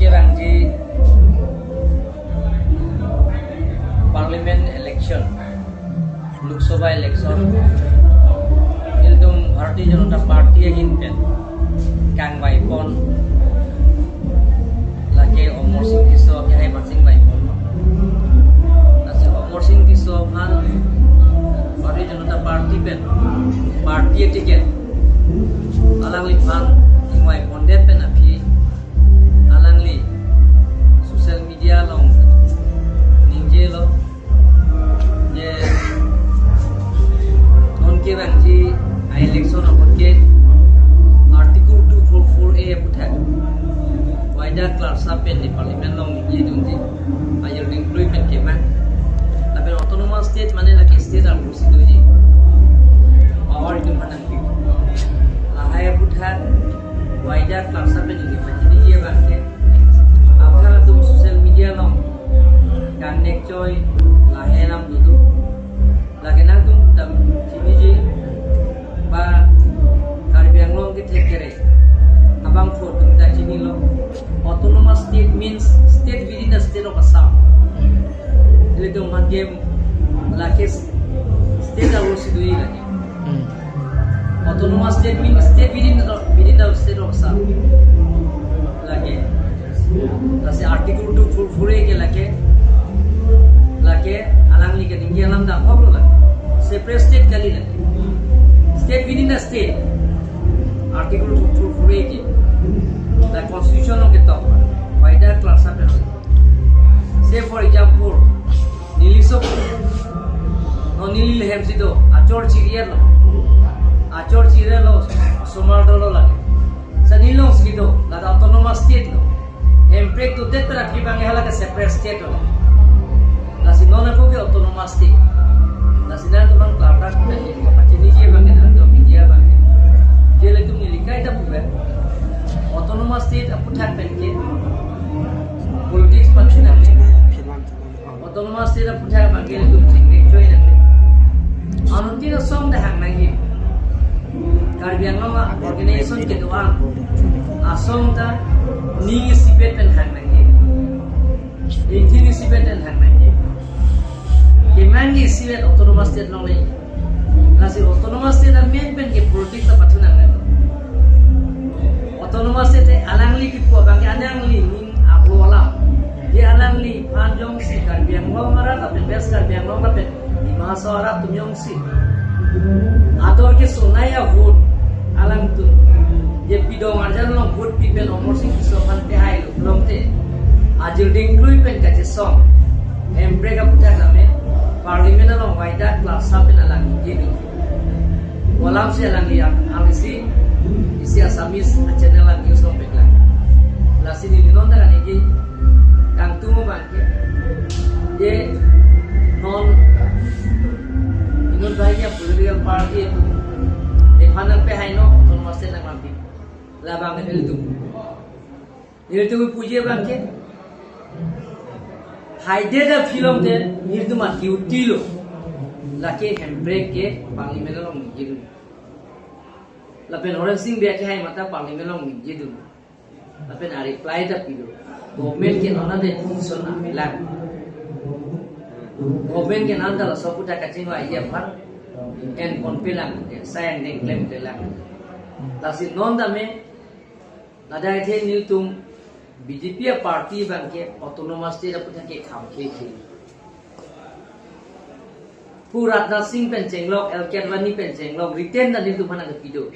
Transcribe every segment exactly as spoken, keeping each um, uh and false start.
Bangji Parliament election, Lok Sabha election, ilitum Bharatiya Janata Party ahin pen kangvaipon, lake Amarsing Tisso ke hai masing vaipon. Lasi Amarsing Tisso aphan Bharatiya Janata Party pen, party ticket alangliphan ingvaipondet pen aphi alangli social media along ningjelo je non kevangji a-election apot ke Article two four four A aputhak waida klarsa pen ne Parliament along ningjedunji, ajir dingklui pen kemang. Lapen autonomous state mane lake state arlo si doji, power itum aphan nangpi. Lahai aputhak waida klarsa pen ningje pachiniji abangke, aphan atum social media along kangnek choi lahai alam dudu. Lake nangtum ta chiniji, ba Karbi Anglong kethek kere abangphu atum ta chinilo. Autonomous state means state within the state of Assam. Ilitum aphan ke lake state arlo si doji lake. Hmm. Autonomous state means state within the, within the state of Assam. Lake. Lasi Article two four four A ke lake. Lake alangli kaningje alam damhok lo lake. Separate state kali lake. State within the state. Article two four four A ke. The constitution along ketok. Waida klarsa pen. Say for example, neli sok, no neli lehem si do, achor chiri-et lo. Achor chiri-et lo, osomar dolo lake. Sa neli along si do, lata autonomous state lo. Hemprek dodet pen aphi abangke hala ke separate state lo. Lasi non ako ke autonomous state. Lasi nangtum aphan klardak pen, pachiniji abangke nangtum media abangke. Je ilitum neli kaita puve. Autonomous state aputhak pen ke politics pachinang. Autonomous state aputhak abangke ilitum chingnek choi nang. Anuttin asong ta hang nangji. Karbi Anglong a-organization kedo-an asong ta ning isipet pen hang nangji. Ingtin isipet pen hang nangji. Kemang isipet autonomous state along nangji. Lasi autonomous state amen pen ke politics ta pathu nang. Autonomous state alangli kipu abangke alangli ning arlo alam. Je alangliphan jongsi Karbi Anglong arat lapen West Karbi Anglong lapen Dima Hasao arat atum jongsi ador kesonai a-vote alangtum je pidong arjan along vote pi pen Amarsing Tisso aphan tehai lo pulote, ajir dingklui pen kachesong Hemprek aputhak tame Parliament along waida klarsa pen alang ningjedun. Kolam si alangli ang isi, isi Assamese channel a-news along peklang. Lasi neli non ta kaningje, kangtung abangke, je non inut bahagia political party atum nephan nangpehai non, autonomous state nangpampi. Labang ilitum. Ilitum puji abangke. Haidet aphi along te ilitum a-duty lo. Lake Hemprek ke Parliament along ningjidun. Lapen Horensing Bey ke hai mata Parliament along ningjidun. Lapen a-reply ta pilo. Government ke non anta decision amelang. Government ke non anta laso aputhak kachingvai aphan enponpelang, sai angdeng klemklelang. Lasi non tame ladak athe nelitum B J P a-party abangke autonomous state aputhak ke kham khekhe. Pu Rajnath Singh pen chenglok, L K Advani pen chenglok, written ta nelitum aphan nangpi do.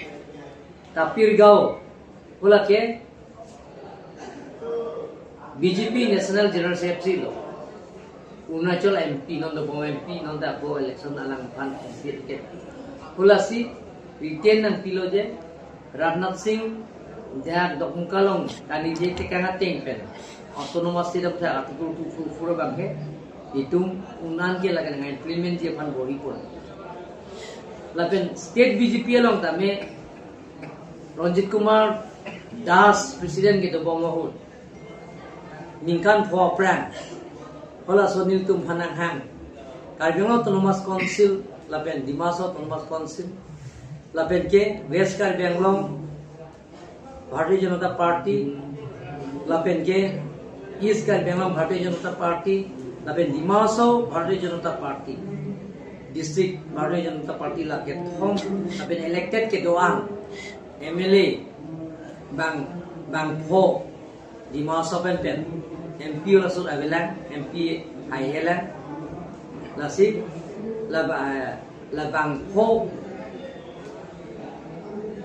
Tapir Gao, hala ke B J P National General Secretary lo. Arunachal M P, non dobom M P, non ta ako election alangphan M P ticket. Hala si written nangpilo je, Rajnath Singh, dak Dokmoka along kaningje tekang ateng pen autonomous state aputhak Article two four four abangke, itum unan ke lake nang-implement ji aphan bor-ipon. Lapen state B J P along tame Ranjit Kumar Das president kedobom ahut ningkan pho aphrang, halaso nelitum aphan nanghang, Karbi Anglong Autonomous Council lapen Dima Hasao Autonomous Council lapen ke West Karbi Anglong Bharatiya Janata Party Lapen ke East Karbi Anglong Bharatiya Janata Party, lapen Dima Hasao Bharatiya Janata Party, district Bharatiya Janata Party la kethom, lapen elected kedo-an M L A bang bangpho Dima Hasao pen pen M P laso avelang, M P hai avelang. Lasi la ba la bangpho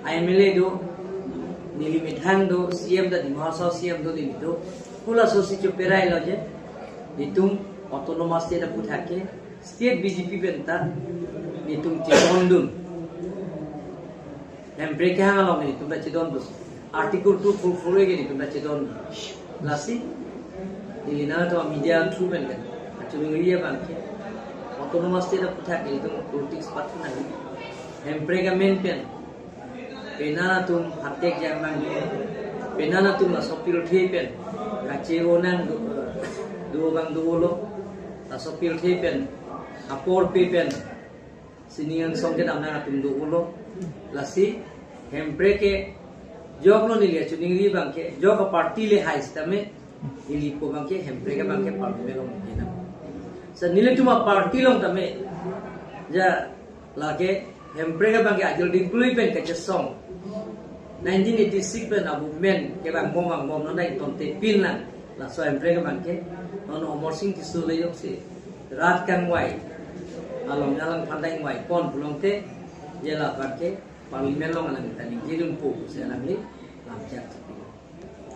M L A do, neli methang do, C M ta Dima Hasao C M do, neli do. Pu laso si choperailo je, nelitum autonomous state aphuthak ke, state B J P pen ta nelitum chedondun. Hemprek kehang along nelitum ta chedondun. Article two four four A ke nelitum ta chedondun. Lasi neli nangtum media through pen kan, kachiningri abang ke, autonomous state aphuthak nelitum politics pathu nangji. Hemprek amen pen, penang atum hatek jang nangji, penang atum laso pirthe pen kache-o nang do, do abang dolo, laso pirthe pen, apor pe pen sining angsong kedam nang atum dolo. Lasi Hemprek ke, joklo neli kachiningri abang ke, jok aparty le hai sitame, neli pu abang ke Hemprek abang ke parliament along mungkin nang. Sa nelitum aparty along tame, ja lake Hemprek abang ke ajol dingklui pen kachesong. Nineteen eighty-six pen abu men kevang bom vang bom non dai tonte pin lang. Laso Hemprek abang ke non Amarsing Tisso le jongsi rat kangvai, along alangphan dai vangvai pon pulote, je la abang ke parliament along alang ta ningjedunpo pusi alangli lamchak chepilo.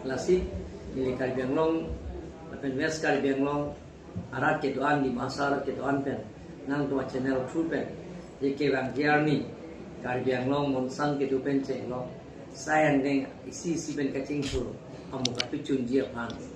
Lasi neli Karbi Anglong lapen West Karbi Anglong arat kedo-an, Dima Hasao arat kedo-an pen, nangtum channel through pen, je kevangji arni, Karbi Anglong monsang kedo pen chenglong, sai angdeng isi isi pen kachingthur, amu katuchunji aphan